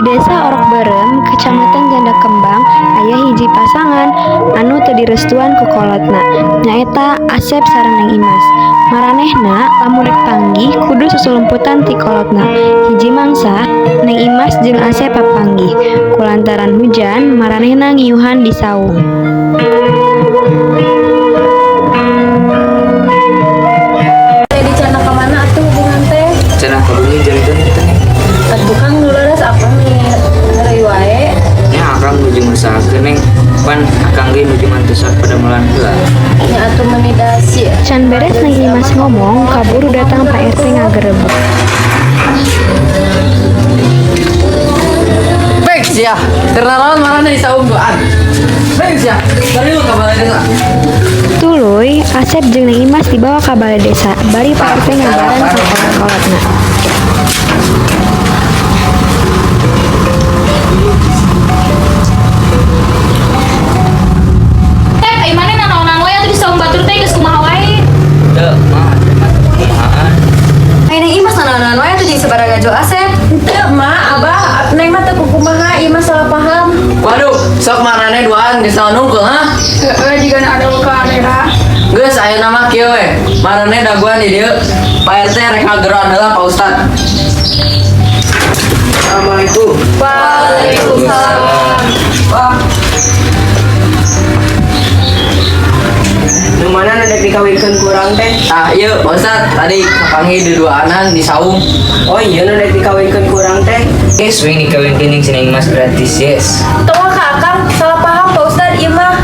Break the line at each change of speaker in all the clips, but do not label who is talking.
Desa Orok Beureum, Kecamatan Janda Kembang, aya hiji pasangan anu teu direstuan ku kolotna, nyaeta Asep sareng Neng Imas. Maranehna lamun rek panggih kudu susulumputan ti kolotna. Hiji mangsa, Neng Imas jeung Asep papanggih. Kulantaran hujan, maranehna ngiuhan di saung.
Teh dicandak ka mana atuh hubungan teh?
Cenah ka bumi janten teh.
Atuh Kang, nu leres apa nih heureuy wae.
Nya akang nuju ngusahakeun, Neng. Pan akang ge nuju ngantosan padamelan heula.
Nya atuh meuni dasi.
Can beres Neng Imas ngomong, kaburu datang Pak RT ngagerebek.
Baik sia, karena marana di saung duaan. Baik sia, bari lu ka balai desa.
Tuluy, Asep jeung Neng Imas dibawa ka balai desa, bari Pak RT ngabaran ka kolot-kolotna.
Teh, ai maneh nanaonan wae atuh di saung batur teh, geus kumaha wae?
Teu, mah kumahaan.
Ai Neng Imas nanaonan wae atuh jeung sabaraha gajol Asep?
Teu, Ma, Abah, Neng mah teu kumaha, ieu mah salah paham.
Waduh, sok marane duaan geus naon nungkul, ha?
Heeh, jigana ada luka daerah.
Geus ayeuna mah kieu we. Marane daguan di dieu. Pak RT rek ngageroan heula Pak Ustad.
Assalamualaikum.
Waalaikumsalam.
Wah,
Nu mana nu dek dikawinkeun kurang teh?
Tah ieu Pak Ustad tadi kapanggih di duaanan di saung.
Oh iya, nu dek dikawinkeun kurang teh.
Yes, wing dikawinkeun jeung si Neng Imas gratis, yes.
Tong ka Akang, salah paham Pak Ustad ieu mah.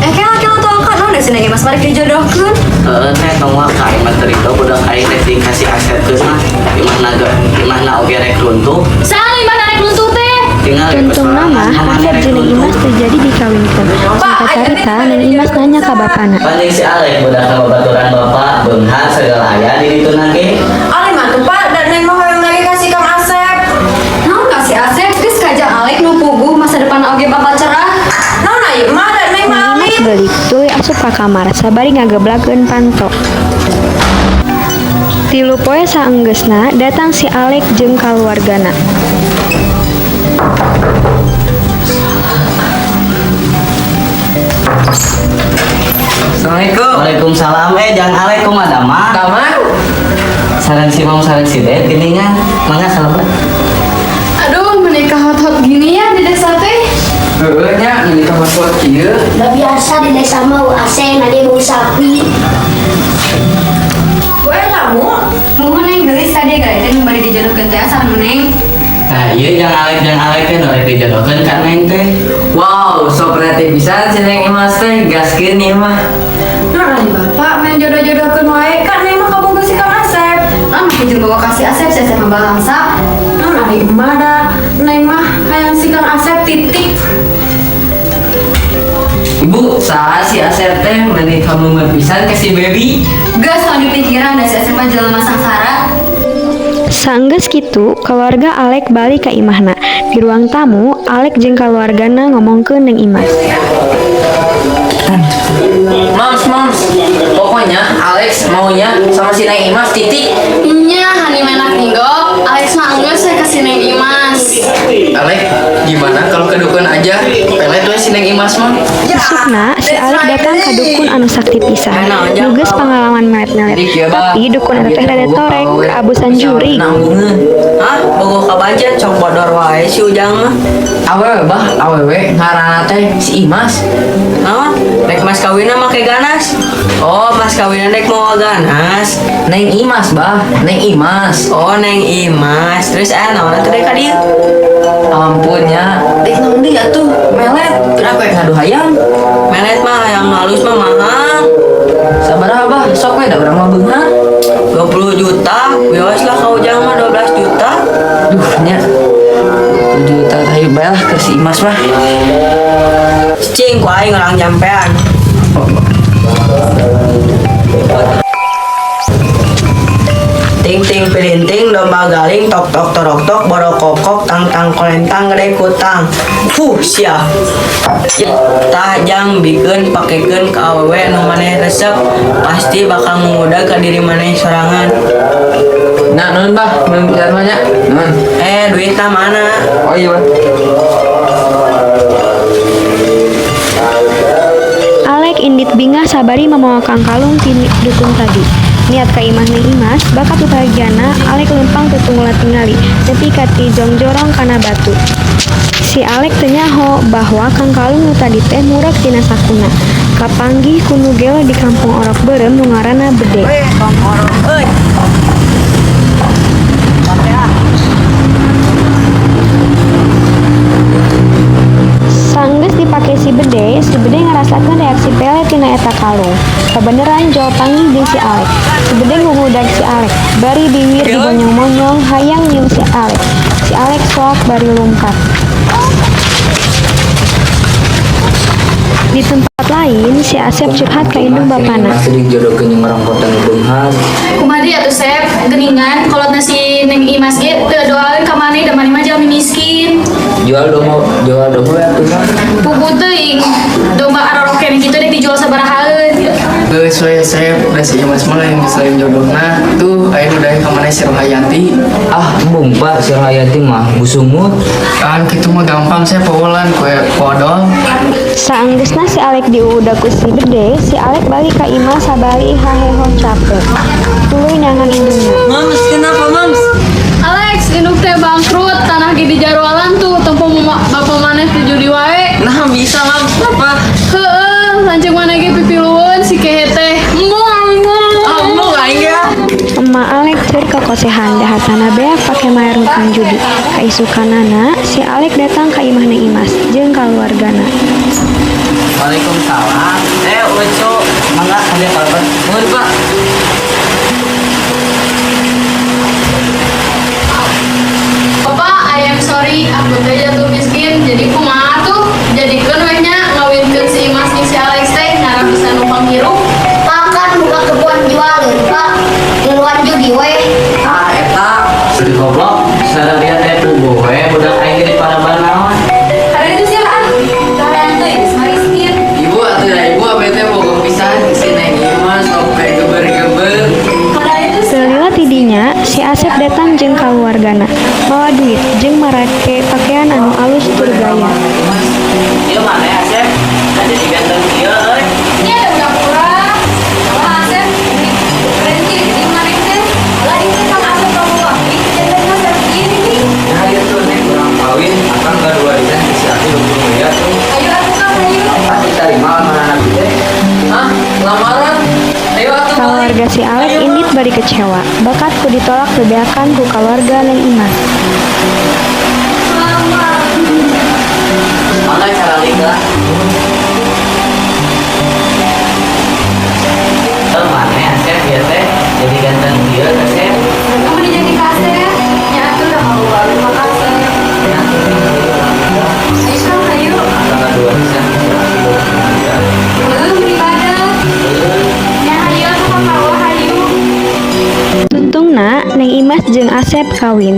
Eh, kela kela, tong kan naon si Neng Imas mah rek dijodohkeun?
Heeh teh, tong waka imah teu budak aing teh dikasih Asep mah imahna ge imahna oge rek runtuh.
Saha nu imahna rek runtuh teh?
Tinggal
Tungtungna mah Asep jeung Neng Imas teu jadi dikawinkeun. Singkat carita, Neng Imas nanya ka bapana.
Paling si Alek budak ka babaturan bapak beunghar segala aya di ditu ge.
Ali mah tuh Pak, dan Neng mah hoyong lagi kasih Kang Asep.
Naon ka si Asep, geus kajang Alek nu puguh, masa depan oge bakal cerah.
Naon ieu mah, dan Neng mah
Neng Imas
alit.
beulik, tuluy asup ka kamar sabari ngageblakeun panto. 3 poe saenggeusna datang si Alek jeung kaluargana.
Assalamualaikum.
Waalaikumsalam. Eh, jangan Alek, kumaha damang?
Damang.
Sareng si Mam sareng si Ded geuningan. Mangga kalebet.
Aduh, menikah hot-hot gini ya di desa teh.
Heueuh nya meuni ka hot kieu.
Udah biasa di desa mah AC nanti bau sapi.
Gue tamu.
Muhun, Neng, geulis tadi gara teh nu bade dijodohkeun teh sareng Neng.
Nah, ieu jangan Alek teh nu rek dijodohkeun ka Neng teh.
Wow, sok kreatif pisan si Neng Imas teh, gaskeun ieu mah.
Nah, ari Bapak main jodoh-jodohkeun wae, kan Neng mah kabogoh si Kang Asep.
Naon make jeung bawa ka si Asep, si Asep mah balangsa.
Naon ari emak da, Neng mah hayang si Kang Asep titik.
Ibu, saha si Asep teh, meuni kamu pisan ke si baby?
Geus tong dipikiran, da si Asep mah jelema sangsara.
Saenggeus kitu, keluarga Alek balik ka imahna. Di ruang tamu, Alek jeung kaluargana ngomongkeun Neng Imas.
Moms, moms, pokoknya Alex maunya sama si Neng Imas titik.
Nya hani menak ninggok, Alex mah enggeus we ka si Neng Imas.
Alek, gimana kalau ke dukun aja? Pelet we si Neng Imas mah.
Isukna, si Alek datang ka dukun anu sakti pisan. Nu geus pangalaman melet-melet. Tapi dukun eta teh rada torek, kaabusan jurig.
Nanggungeun.
Hah, bogoh ka bajet, sok bodor wae si Ujang mah.
Awewe bah, awewe ngaranna teh si Imas.
Naon? Rek mas kawinna make ganas. Oh, mas kawinna rek mau ganas.
Neng Imas bah, Neng Imas.
Oh, Neng Imas. Terus aya naon atuh rek ka dieu?
Ampun nya, dek naon deui atuh? Melet, kenapa ngadu hayam?
Melet mah yang halus mah mahal.
Sabaraha bah, sok we da urang mah beunghar.
20 juta, wios lah ka Ujang mah 12 juta.
Duh nya. 7 juta tah bae lah ke si Imas mah.
Cing ku aing orang jampean. Ting Linting pilinting domba galing tok tok torok tok borokokok tang tang kolentang gede kutang. Fuh sia. Tah jang bikeun pakekeun ka awewe nu maneh resep pasti bakal ngudag ka diri maneh sorangan.
Nah, nuhun bah, nuhun pisan mah nya. Nuhun.
Eh, duitna mana?
Oh iya, bah.
Alek indit bingah sabari mamawa kangkalung ti dukun tadi. Niat ka imah Neng Imas, bakat bahagiana Alek leumpang teu tungula tingali, nepi ka tijongjorong kana batu. Si Alek teu nyaho bahwa kangkalung nu tadi teh murag tina sakuna. Kapanggih ku nu gelo di kampung Orok Beureum nu ngaranna Bede.
Weh, tong orok euy. Pake ah.
Sanggeus dipake si Bede, si Bede ngarasakeun reaksi pele tina eta kalung. Kabeneran jol panggih jeung si Alek. Si Bede ngugudag si Alek, bari biwir dibonyong-monyong hayang nyium si Alek. Si Alek soak bari lungkat. Di tempat lain, si Asep curhat ka indung bapana.
Mas dijodohkeun jeung orang kota nu beunghar.
Kumaha deui atuh Sep, geuningan kolotna si Neng Imas ge teu doaeun ka maneh da maneh mah jalmi miskin.
Jual domba we atuh mah.
Puguh teuing domba arorok keneh kitu dek dijual sabarahaeun.
Geus we Sep, da si Imas mah lain geus lain jodohna. Tuh aya nu daek ka maneh si Rohayanti.
Ah, embung Pak, si Rohayanti mah busumut.
Kan kitu mah gampang Sep powolan kue podol.
Saenggeusna si Alek diuudag ku si Bede, si Alek balik ka imah sabari haheho cape. Tuluy neangan indungna.
Mams, kenapa Mams?
Alex, induk teh bangkrut, tanah ge dijarualan tuh, tempo bapak maneh teu judi wae.
Nah, bisa Mams, apa?
Heeh, lanceuk maneh ge pipilueun si kehe teh. Embung aing mah.
Ah, embung aing ya.
Emak Alek ceur kokosehan dahatana beak pake mayar hutang judi. Kaisukanana, si Alek datang ka imah Neng Imas jeung kaluargana.
Waalaikumsalam. Eh, Ucu, mangga kalian kalebet.
Nuhun, Pak.
Bapak, I am sorry, aku teh jatuh miskin, jadi kumaha tuh? Jadikeun weh nya ngawinkeun si Imas jeung si Alex teh ngarah bisa numpang hirup.
Pak kan buka kebun jualin Pak. Ngiluan judi weh.
Ah, eta sedih goblok. Sadar dia teh puguh we budak aing ge diparaban naon.
Ada itu sih ah. Tahan teuing geus mah miskin.
Ibu atuh da ibu abdi teh bogoh pisan si Neng Imas sampai geber-geber.
Ada itu sih.
Teu lila ti dinya, si Asep datang jeung kaluargana, mawa duit jeung marake pakean anu alus tur gaya.
Ieu mana Asep? Nah, jadi ganteng kieu euy.
Ini ada budak kurang. Alah Asep, berhenti di mana teh? Alah ini Kang Asep kamu waktu jangan Asep gini.
Nah, ieu tuh Neng urang kawin, akang gaduh warisan ti si Aki 20 miliar tuh.
Ayo atuh Kang, ayo.
Pasti tarima lamaran abi teh.
Hah? Lamaran? Ayo atuh balik.
Kaluarga si Alek indit bari kecewa, bakat ku ditolak bebeakan ku kaluarga Neng Imas.
Mangga cara lah. Eh, mana Asep ya teh? Jadi ganteng kieu Asep.
Kamu dijadi kasep. Ya atuh udah mau balik mah kasep.
Nah, tuh Neng ieu urang nikah.
Ayo Kang, ayo.
Akang gaduh warisan ti si Aki 20 miliar.
Heuh, beli badan. Ya ayo atuh Kang Karwa hayu.
Tungtungna, Neng Imas jeung Asep kawin.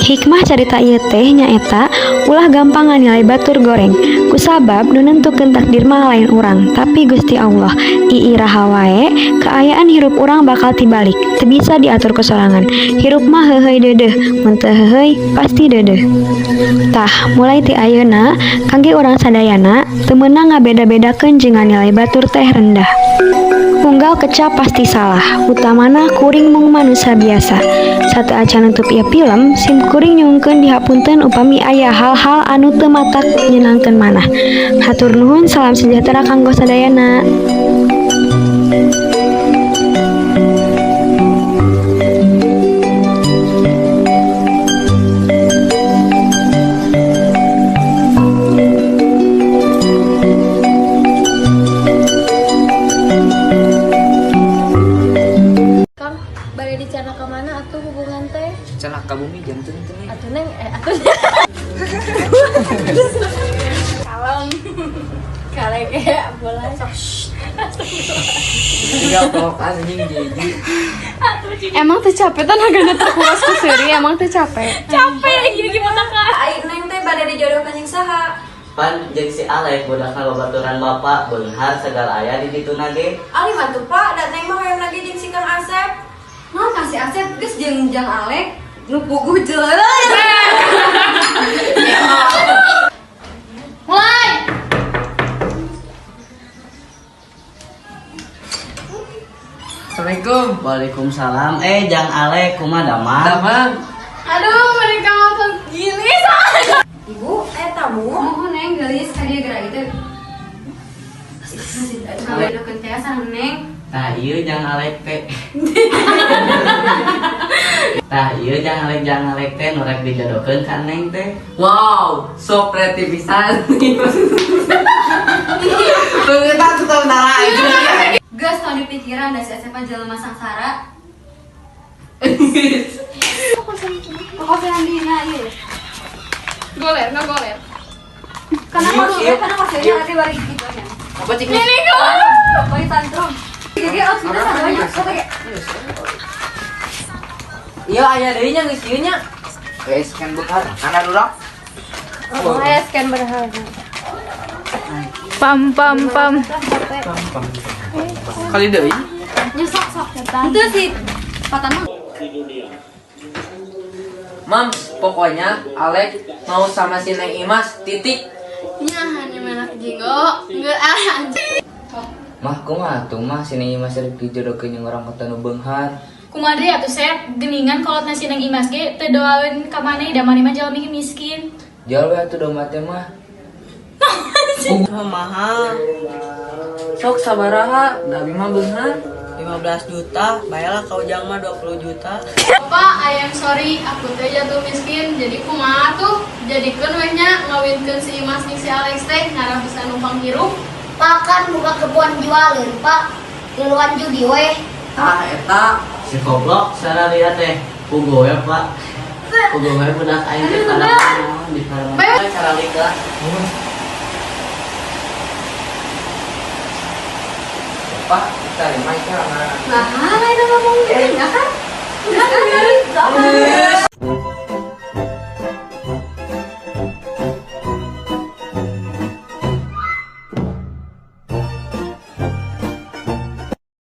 Hikmah carita ieu teh nyaeta ulah gampang nganilai batur goreng. Kusabab nu nentukeun takdir mah lain urang, tapi Gusti Allah. Iiraha wae, kaayaan hirup urang bakal tibalik, teu bisa diatur ku sorangan. Hirup mah heuheuy deudeuh, mun teu heuheuy pasti deudeuh. Tah, mulai ti ayeuna kangge urang sadayana teu meunang ngabeda-bedakeun jeung nganilai batur teh rendah. Unggal kecap pasti salah, utamana kuring mung manusia biasa. Sateuacan nutup ieu film, sim kuring nyuhunkeun dihapunten upami aya hal-hal anu teu matak nyenangkeun manah. Hatur nuhun, salam sejahtera kanggo sadayana.
Kang, bade dicana ka mana atuh hubungan teh?
Cenah ka bumi janten teh Neng.
Atuh Neng, eh atuh. Kalem.
Kalege boleh.
Tinggal tokan anjing jiji.
Emang teh capek tenagana terkuras ku seuri, emang teh capek. Capek gimana kan?
Ai Neng teh bade dijodohkeun jeung saha?
Pan jeung si Alek budak babaturan bapak beunghar segala aya di ditu ge.
Ali mah tuh Pak, da Neng mah hoyong lagi jeung si Kang Asep.
Naon ka si Asep geus jeung Jang Alek nu puguh jelema.
Mulai.
Assalamualaikum.
Waalaikumsalam. Eh, Jang Alek kumaha damang?
Damang.
Aduh, mereka ngomong gini.
Ibu, aya tamu.
Oh, Neng geulis ka dieu geura itu. Ngawinkeun teh sareng Neng.
Tah ieu Jang Alek teh. Tah ieu Jang Alek teh nu rek dijodohkeun ka Neng teh.
Wow, so pretty pisan. Beungeut tuh tentara aja.
Geus tong dipikiran da si Asep mah jelema sangsara. Pokoknya dina ieu.
Goler, no goler.
Karena aku dulu, karena maksudnya nanti balik gitu ya.
Apa cik?
Ini kok.
Balik tantrum. Jadi outfitnya sama banyak. Oke.
Iya aya deui nya geus ieu nya.
Guys, scan beunghar. Kana durang.
Oh, aya scan berharga.
Pam pam pam.
Kali deui.
Nyesok sok. Itu sih Patama.
Mams, pokoknya Alek mau sama si Neng Imas, titik.
Nya hanya menak jinggo, enggak ah anjing.
Mah kumaha tuh mah si Neng Imas rek dijodohkeun jeung orang kota nu beunghar.
Kumaha deui atuh Sep, geningan kolot si Neng Imas ge teu doaeun ka maneh da maneh mah jalmi miskin.
Jual we atuh domba teh mah.
Oh, mahal.
Sok sabaraha, da abi mah beunghar.
15 juta, bayarlah kau Ujang mah 20 juta.
Bapak, I am sorry, aku teh jatuh miskin, jadi kumaha tuh? Jadikeun weh nya ngawinkeun si Imas jeung si Alex teh ngarah bisa numpang hirup.
Pak kan buka kebun jualeun, Pak. Tiluan judi weh.
Tah eta.
Si goblok sararea teh puguh we Pak. Puguh we budak aing teh kana naon di parama caralik lah.
Pak, kita lima itu
Nah, itu ngomong gitu enggak kan?